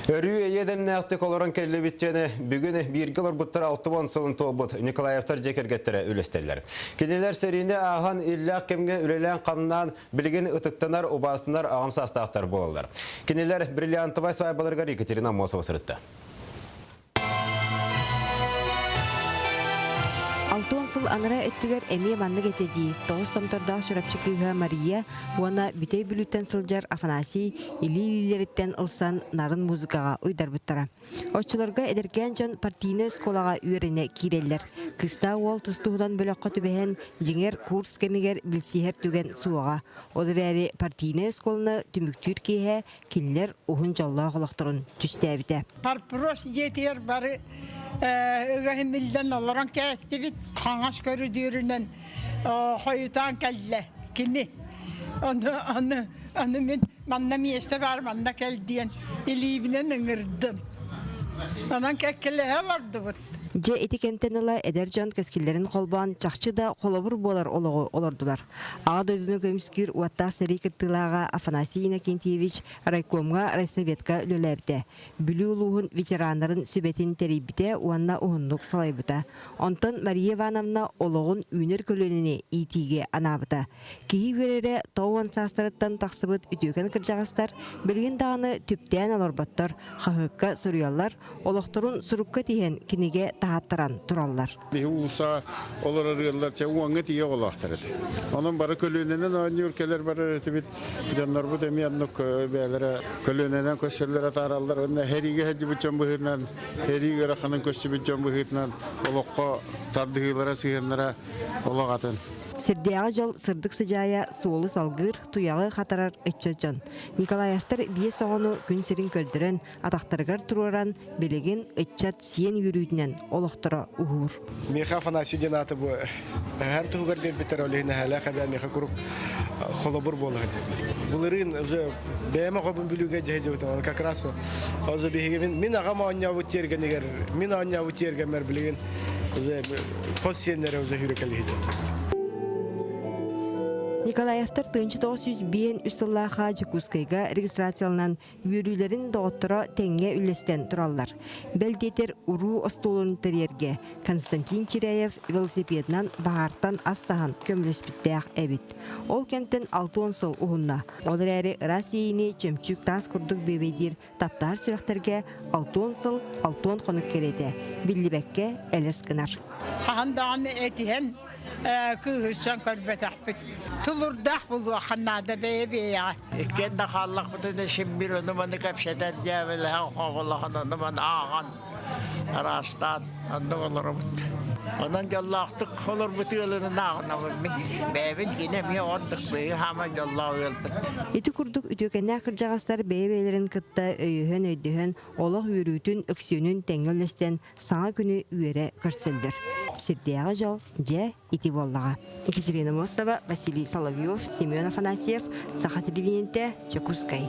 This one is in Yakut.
Өрүү эйэ-дэмнээхтик олорон кэллибит диэни бүгүн бииргэ олорбуттар 60 сылын туолбут Николаевтар дьиэ кэргэттэрэ үлэстэллэр. Кинилэр сэриини ааһан иллээх кэмҥэ үлэлээн-хамнаан билигин ытыктанар, убаастанар аҕам саастаахтар буолаллар. Кинилэр бриллиантовай свадьбаларыгар Екатерина Аммосова сырытта. Алтон сыл анараа өттүгэр эмиэ маннык этэ дии, тоҕус томтордоох Чурапчы кыыһа Мария уонна Бүтэй Бүлүүттэн сылдьар Афанасий илии-илиилэриттэн ылсан нарын музыкаҕа уйдарбыттара. Оччолорго эдэркээн дьон партийнай оскуолаҕа үөрэнэ киирэллэр. Кыыстаах уол тустуһунан бөлөххө түбэһэн, дьиҥэр, курс кэмигэр билсиһэр түгэн суоҕа. Ол эрээри партийнай оскуоланы түмүктүүр киэһэ кинилэр уһун дьоллоох олохторун түстээбитэ. Парпрос дьиэтигэр бары ыгаһымиллэн олорон кээстибит. Хаҥас көрүдүөрүнэн хойутаан кэллэ кини. Ону, ону, ону мин манна миэстэ баар, манна кэл диэн илиибинэн ыҥырдым. Онон кэккэлэһэ олордубут. Дьэ ити кэмтэн ыла эдэр дьон кэскиллэрин холбоон чахчы да холобур буолар олоҕу олордулар. Аҕа дойдуну көмүскүүр уоттаах сэрии кыттыылааҕа Афанасий Иннокентьевич райкомҥа, райсоветка үлэлээбитэ. Бүлүү улууһун ветераннарын сүбэтин тэрийбитэ уонна уһуннук салайбыта. Онтон Мария Ивановна олоҕун үүнэр көлүөнэни иитиигэ анаабыта. Киһи үөрэрэ 90 саастарыттан тахсыбыт үтүөкэн кырдьаҕастар билигин даҕаны түптээн олорботтор, хаһыакка суруйаллар, олохторун сурукка тиһэн кинигэ таһааттаран тураллар. Биһи уулусса олорор ыаллар чэ уоҥҥа тиийэ оҕолоохтор этэ. Онон бары көлүөнэнэн оонньуур кэлэр барар этибит. Дьоннорбут эмиэ оннук бэйэлэрэ көлүөнэнэн көсөллөр атаараллар. Уонна сэриигэ сылдьыбыт дьон быһыытынан, сэрии ыараханын көрсүбүт дьон быһыытынан олоххо тардыһыылара, сыһыаннара олох атын. Сирдээҕи дьол сырдык сыдьаайа суолу салгыыр, туйаҕы хатарар ыччат дьон. Николаевтар биэс оҕону күн сирин көрдөрөн, атахтарыгар туруоран, билигин ыччат сиэн үөрүүтүнэн олохторо уһуур. Миэхэ Афанасий диэн ааты бу эһэм туһугар биэрбиттэр, ол иһин эһээлээх эбээ миэхэ куруук холобур буола сылдьар. Былырыын уже бэйэм оҕобун Бүлүүгэ дьиэ дьыбытым, как раз уже биһиги мин аҕам оонньообут тиэргэнигэр, мин оонньообут тиэргэммэр билигин уже хос сиэннэрэ уже хүрүкэлиһи. Николаевтар 1905 сыллаахха Дьокуускайга регистрацияланан үөрүүлэрин доҕотторо тэҥҥэ үллэстэн тураллар. Бэл диэтэр уруу остуолун тэрийэргэ Константин Чиряев велосипедынан баһаартан ас таһан көмөлөспүттээх эбит. Ол кэмтэн 60 сыл уһунна. Ол эрээри ыраас иэйиини чөмчүүк таас курдuk бүөбэйдиир таптаһар сүрэхтэргэ 60 сыл 60 хонук кэриэтэ биллибэккэ элэс гынар. Хаһан даҕаны этиһэн кыыһырсан көрбөтөхпүт. Тулурдаах буолуохха наада бэйэ-бэйэҕэ. Иккиэн да хааллахпытына син биир ону-маны кэпсэтэн дьээбэлэһэн, хоҕулаһан, ону-маны ааҕан, араастаан оннук олоробут. Онон дьоллоохтук олорбут ыалынан ааҕынабын мин. Бэйэбин кини эмиэ ордук быйы хааман дьоллоох ыалбыт. Ити курдук үтүөкэннээх кырдьаҕастар бэйэ-бэйэлэрин кытта өйөһөн-өйдөһөн, олох үөрүүтүн, өксүөнүн тэҥҥэ үллэстэн саҥа күнү үөрэ көрсөллөр. Сирдээҕи дьол, дьэ, ити буоллаҕа. Екатерина Мостова, Василий Соловьев, Семен Афанасьев, Саха телевидениетэ, Дьокуускай.